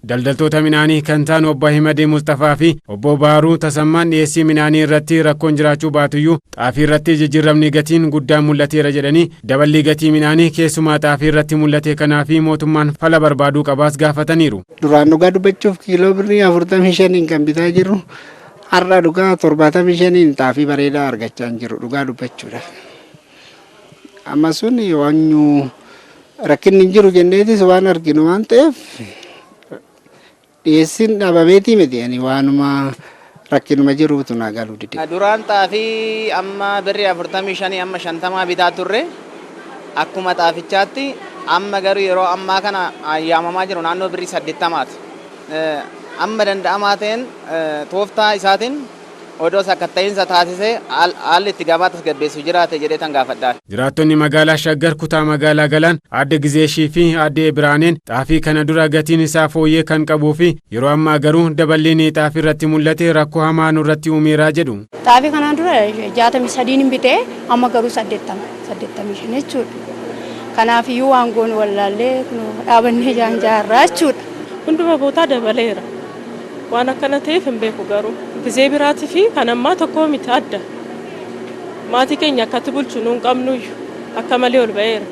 Daldaltoota midhaanii kan ta'an Obbo Ahimadee Mustafaa fi Obbo Baaruu Tasammaan dhiyeessii midhaanii irratti rakkoon jiraachuu baatuyyuu xaafii irratti jijjiiramni gatiin guddaan mul'ateera jedhanii, daballii gatii midhaanii keessumaa xaafii irratti mul'ate kanaa fi mootummaan fala barbaaduu qabaas gaafataniiru. Duraan dhugaa dubbachuuf kiiloo birrii 45n kan bitaa jirru, har'a dhugaa 75n xaafii bareedaa argachaa hin jiru dhugaa dubbachuudhaaf. Amma sun waanyu rakkinni hin jiru jenneetis waan arginu waan ta'eef, dhiyeessiin dhabameetii miti, ani waanuma rakkinuma jiruutu naa galuu dide. Duraan xaafii amma birrii 45 amma 50 bitaa turre akkuma xaafichaatti. Amma garuu yeroo ammaa kana yaamamaa jiru naannoo birrii 80ti. Amma danda'amaa ta'een tooftaa isaatiin odoo sakatta'iinsa taasisee haalli itti gabaa tasgabbeessu jiraate jedhee tan gaafadhaan. Jiraattonni magaalaa Shaggar kutaa magaalaa Galaan Aadde Gizeeshii fi Aadde Biraaneen xaafii kana dura gatiin isaa fooyyee kan qabuu fi yeroo ammaa garuu daballiin xaafii irratti mul'ate rakkoo hamaa nurratti uumeeraa jedhu. Xaafii kanaan dura 63 hin bitee, amma garuu 80, 85 jechuudha. Kanaaf iyyuu waan goonu wallaallee dhaabannee jaan jaarraa jechuudha. Hunduma bootaa dabaleera. Waan akkana ta'eef hin beeku garuu. Gizee biraatii fi kan ammaa tokko miti, adda. Maatii keenya akkatti bulchu nuun qabnuyyuu akka malee ol ba'eera.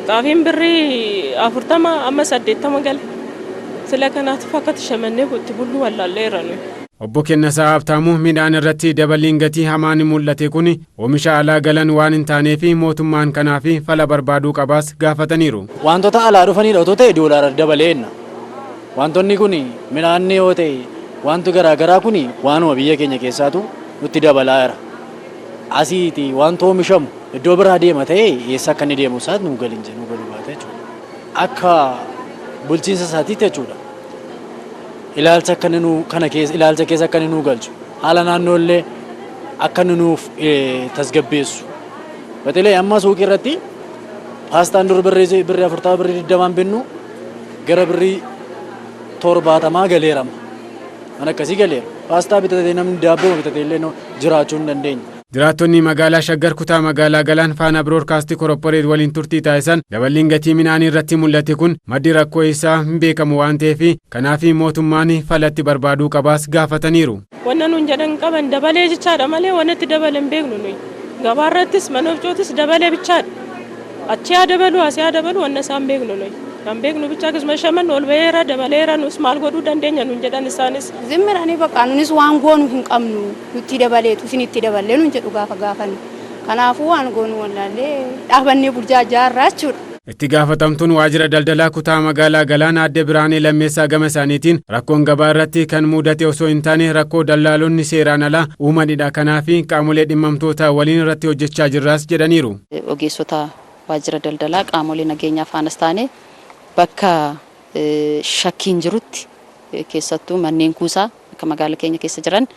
Xaafiin birrii 40 amma 80 gale. Sila kanaatiif akkatti shamannee itti bulluu wallaalleera nuyi. Obbo Kennasaa Habtaamuu midhaan irratti dabaliin gatii hamaan mul'ate kun oomisha alaa galan waan hin taaneef mootummaan kanaaf fala barbaaduu qabaas gaafataniiru. Wantoota alaa dhufanidha otoo ta'e doolaara dabaleenna. Wantoonni kun midhaan yoo ta'e, wanti garaagaraa kun waanuma biyya keenya keessaatu nutti dabalaa jira. Asiiti wanti oomishamu iddoo biraa deema ta'e, eessa akka inni deemu isaas nu galin nu galuu baata jechuudha. Akka bulchiinsa isaatiitti jechuudha. Ilaalcha akka inni nu kana keessa, ilaalcha keessa akka inni nu galchu, haala naannoo illee akka inni nuuf tasgabbeessu. Batelee amma suuqii irratti paastaan dur birrii 40, birrii 20n binnu gara birrii 70 galeerama. Kan akkasii galeera. Paastaa bitatee namni daabboo bitatee illee jiraachuu hin dandeenye. Jiraattonni magaalaa Shaggar kutaa magaalaa Galaan Faanaa Biroodkaastii Korporeet waliin turtii taasisan daballiin gatii midhaanii irratti mul'ate kun maddi rakkoo isaa hin beekamu waan ta'eef, kanaaf mootummaan falatti barbaaduu qabaas gaafataniiru. Wanna nuun jedhan qaban, dabalee jechaadha malee wanna itti dabale hin beeknu nuyi. Gabaarrattis mana oofcootis dabalee bichaadha. Achi haa dabalu, asii haa dabalu, wanna isaan beeknu nuyi. Kan beeknu bicha akkasuma shaman ol ba'eera, dabaleera, nus maal godhuu dandeenya nuun jedhan isaanis. Zimmiranii bakka nunis waan goonu hin qabnu, nutti dabaleetu isinitti daballee nuun jedhu gaafa gaafannu. Kanaafuu waan goonu wallaallee dhaabannee bulchaa jaarraa jechuudha. Itti gaafatamtuun waajjira daldalaa kutaa magaalaa Galaan Aadde Biraanee Lammeessaa gama isaaniitiin rakkoon gabaa irratti kan mudate osoo hin taane rakkoo dallaalonni seeraan alaa uumanidha. Kanaaf qaamolee dhimmamtoota waliin irratti hojjechaa jirraas jedhaniiru. Ogeessota waajjira daldalaa qaamolee nageenyaa faanas taane bakka shakkiin jirutti, keessattuu manneen kuusaa akka magaala keenya keessa jiran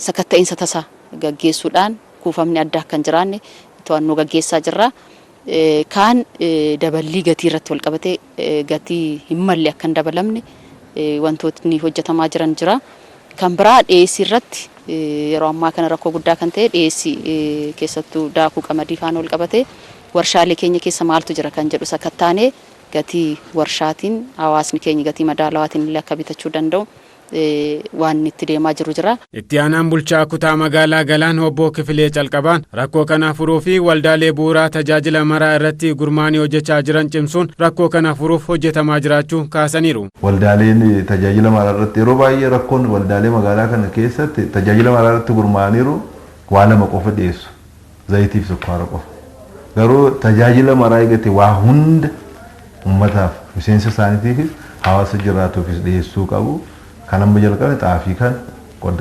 sakatta'iinsa tasaa gaggeessuudhaan kuufamni addaa akka hin jiraanne to'annoo gaggeessaa jirra. Kaan daballii gatii irratti wal qabatee gatii hin malle akka hin dabalamne wantootni hojjetamaa jiran jira. Kan biraa dhiyeessii irratti yeroo ammaa kana rakkoo guddaa kan ta'e dhiyeessii, keessattuu daakuu qamadii faana wal qabatee warshaalee keenya keessa maaltu jira kan jedhu sakattaanee gatii warshaatiin hawaasni keenya gatii madaalawaatiin illee akka bitachuu danda'u waan itti deemaa jiru jira. Itti aanaan bulchaa kutaa magaalaa Galaan Obbo Kifilee Calqabaan rakkoo kana furuu fi waldaalee bu'uuraa tajaajila maraa irratti gurmaanii hojjechaa jiran cimsuun rakkoo kana furuuf hojjetamaa jiraachuu kaasaniiru. Waldaaleen tajaajila maraa irratti, yeroo baay'ee rakkoon waldaalee magaalaa kana keessatti tajaajila maraa irratti gurmaa'aniiru waa lama qofa dhiyeessu. Zayitii fi sukkaara qofa. Garuu tajaajila maraa eegate waa hunda uummataaf, miseensa isaaniitiifis hawaasa jiraatuufis dhiyeessuu qabu. Kan amma jalqabe xaafii kan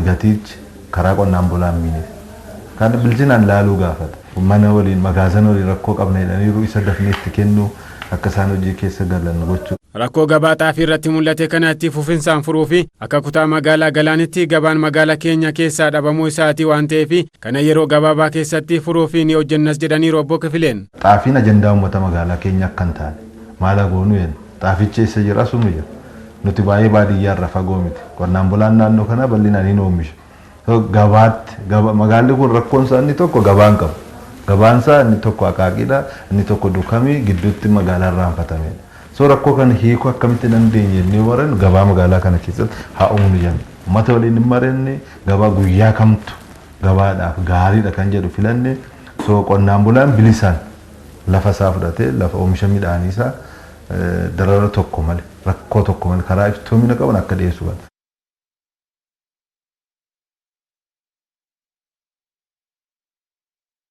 gatiichi karaa qonnaan bulaan miine. Kan bilchinaan laaluu gaafata. Mana waliin, magaazana waliin rakkoo qabna jedhaniiru, isa dafnee itti kennu, akka isaan hojii keessa galan gochuu. Rakkoo gabaa xaafii irratti mul'ate kana itti fufinsaan furuu fi akka kutaa magaalaa Galaanitti gabaan magaalaa keenya keessaa dhabamuu isaatii waan ta'eef kana yeroo gabaabaa keessatti furuu fi ni hojjennas jedhaniiru Obbo Kifileen. Xaafiin ajandaa uummata magaalaa keenya akka hin taane maal goonuu jenna. Xaafichi eessa jira? Asuma jira. Nuti baay'ee baadiyyaa irra fagoo miti. Qonnaan bulaan naannoo kanaa bal'inaan hin oomisha. Gabaatti magaalli kun rakkoon isaa inni tokko gabaan qabu. Gabaan isaa inni tokko Aqaaqiidha, inni tokko Dukamii, gidduutti magaalaa irraanfatamedha. So rakkoo kana hiikuu akkamitti dandeenya jennee warreen gabaa magaalaa kana keessatti haa uumnu jenna. Uummata waliin hin marenne, gabaa guyyaa kamtu gabaadhaaf gaariidha kan jedhu filanne. So qonnaan bulaan bilisaan lafa isaa fudhatee, lafa oomisha midhaanii isaa darara tokko malee, rakkoo tokko malee, karaa iftoomina qaban akka dhiyeessu godha.